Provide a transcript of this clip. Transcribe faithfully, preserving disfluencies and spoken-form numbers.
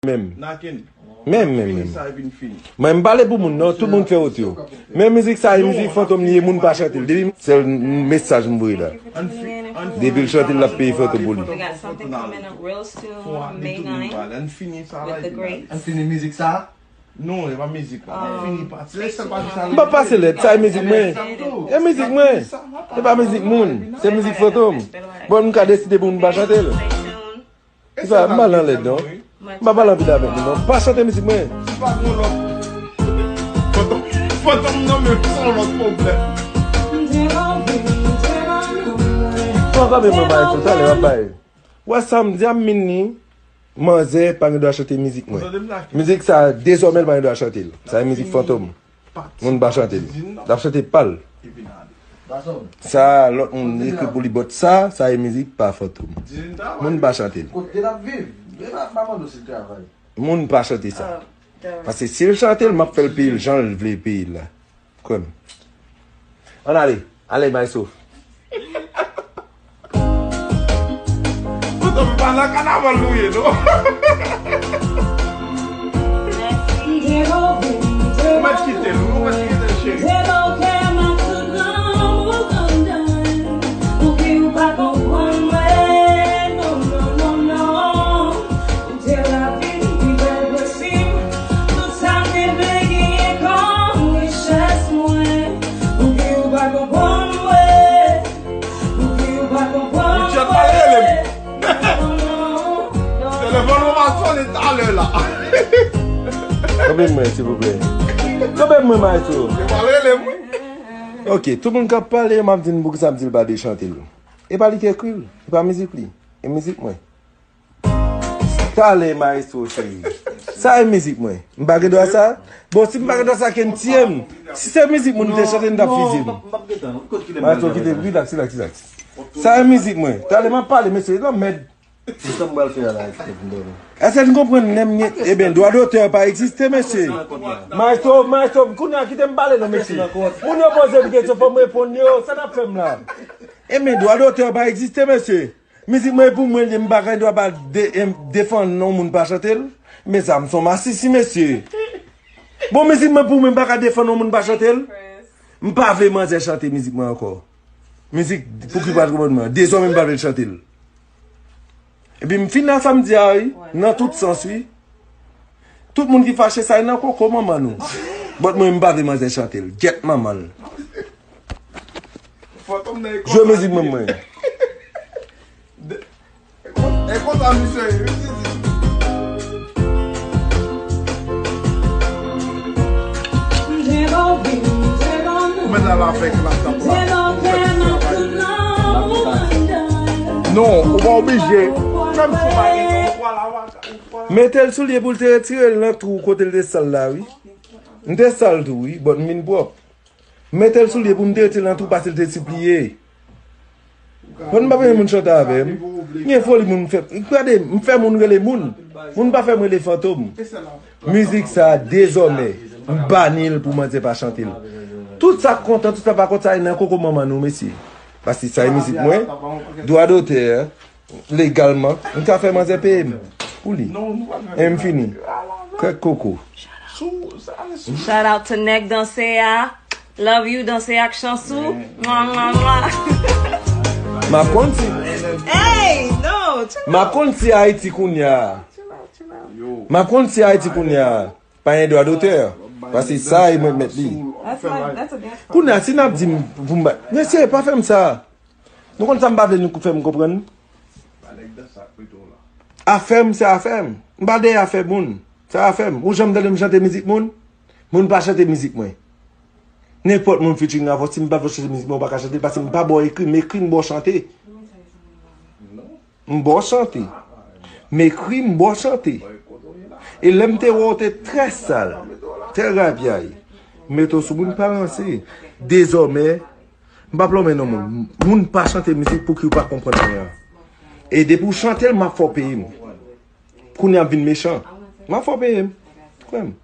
menm. Menm, menm, menm. Mwen, m pale pou moun, non, tout moun fè wout yo. Men mizik sa, e mizik fantom li ye, moun pa chante l. Depi sèl mesaj m voye la. Depi l chante, l ap peye fantom pou li. We got something coming up real soon, May ninth, with the great. Ann fini mizik sa. Non, e pa mizik la. Ann fini pati. Lè sèl pati sa. M pa pase lèd, sa e mizik mwen. E mizik mwen. E pa mizik moun. Se mizik fantom. Bon, m ka deside pou moun pa chante l. Sa, m pa lan lèd, non. M pa pale anpil avèk li, non. Pa chante mizik mwen. Si pa gon lòt. Fantom, fantom nan men se yon lòt pwoblèm. Bon, kanpe mwen bay tou, talè w ap bay. Wè sa m di a, m min li, manzè pa gen dwa chante mizik mwen. Mizik sa, dezòmè l pa gen dwa chante l. Sa e mizik fantom. Moun pa chante l. L ap chante pa l. Sa, lòt moun ekri pou li, but sa, sa e mizik pa fantom. Moun pa chante l. Moun pa chante sa. Paske si l chante l, m ap fè l peye l jan l vle peye l la. Kwè m. Ann ale. Ale, Maestro. Fantom pa nan kanaval nou ye, non. Ou mèt kite l, ou mèt kite l, cheri. Ou te lavi m pi bèl posib. Tout sa m te vle genyen kòm richès mwen. Pouki ou pa konprann mwen? Pouki ou pa konprann mwen? Richard pa rele m. Telefòn mwen pa sonnen talè la. Kanpe mwen, silvouplè. Kanpe mwen, maestro. Yo pa rele m, wi. Ok, tout moun k ap pale, m ap di n poukisa m di l pa de chante l. E pa li ki ekri l, e pa mizik li, e mizik mwen. Talè, maestro cheri. Sa e mizik mwen. M pa gen dwa sa? Bon, si m pa gen dwa sa, ke n tiye m. Si se mizik moun te chante, n t ap fize m. Maestro, kite, relax, relax, relax. Sa e mizik mwen. Talè, m ap pale, mesye, lanmèd. Kisa m pral fè a la, kite m dòmi. Èske n konprann lè m gen, ebyen, dwa dotè pa egziste, mesye. Maestro, maestro, kounye a kite m pale non, mesye. Moun yo poze m kesyon, fò m reponn yo. Sa n ap fè m la? Ebyen, dwa dotè pa egziste, mesye. Mizik mwen e pou mwen li ye, m pa gen dwa pa de, em, defann yon moun pa chante l. Mezanmi, m se yon masisi, mesye. Bon, mizik mwen pou mwen, m pa ka defann yon moun pa chante l. M pa vle manzè chante mizik mwen ankò. Mizik, pouki pa konprann mwen? Dezòmè m pa vle l chante l. Epi m fin nan sa m di a, wi. Nan tout sans, wi. Tout moun ki fache, sa e nan koko manman nou. But mwen, m pa vle manzè chante l. Gyèt manman l. Jwe mizik mwen, mwen. E konsa misye ye, wi, sezi. Ou mèt al avèk laptop la. Non, ou pa oblije. Menm si w pa gen tan, ou pral avèk. Mete l sou lye pou l te retire l nan twou kote l te sal la, wi. M te sal tou, wi, but m vin pwòp. Mete l sou lye pou m te retire l nan twou pase l te sipliye. Bon, m pa bezwen moun chante avè m. M gen foli moun m fè. Gade, m fè moun rele moun. Moun pa fè m rele fantom. Mizik sa, dezòmè, m bani l pou manzè pa chante l. Tout sa k kontan, tout sa pa kontan, sa e nan koko manman nou, mesye. Paske sa e mizik mwen. Dwa dotè, legalman, m ka fè manzè peye m pou li. E m fini. Kèk koko. Shout out to Nèg Danse a. Love you, Danse ak Chansou. Mwa, mwa, mwa. M ap konn si. Hey, no, chill out. M ap konn si Ayiti kounye a. Chill out, chill out. M ap konn si Ayiti kounye a. Pa gen dwa dotè. Paske sa e mwen k mèt li. That's my, that's a dance. Kounye a, si n ap di m pou m ba. Mesye, pa fè m sa. Nou konn sa m pa vle nou fè m konprann? Afè m, se afè m. M pa dèyè afè moun. Se afè m. Ou janm tande m chante mizik moun? Moun pa chante mizik mwen. Nenpòt moun featuring avè w, si m pa vle w chante mizik mwen, ou pa ka chante l, paske m pa ba w ekri, m ekri, m ba w chante. M ba w chante. M ekri, m ba w chante. E lè m te wè w te trè sal, trè rapyay, m mete w sou moun pa ranse. Dezòmè, m p ap lonmen non moun. Moun pa chante mizik pouki w pa konprann mwen an. E depi w chante l, m ap fè w peye m. Kounye a m vin mechan. M ap fè w peye m. Kwè m.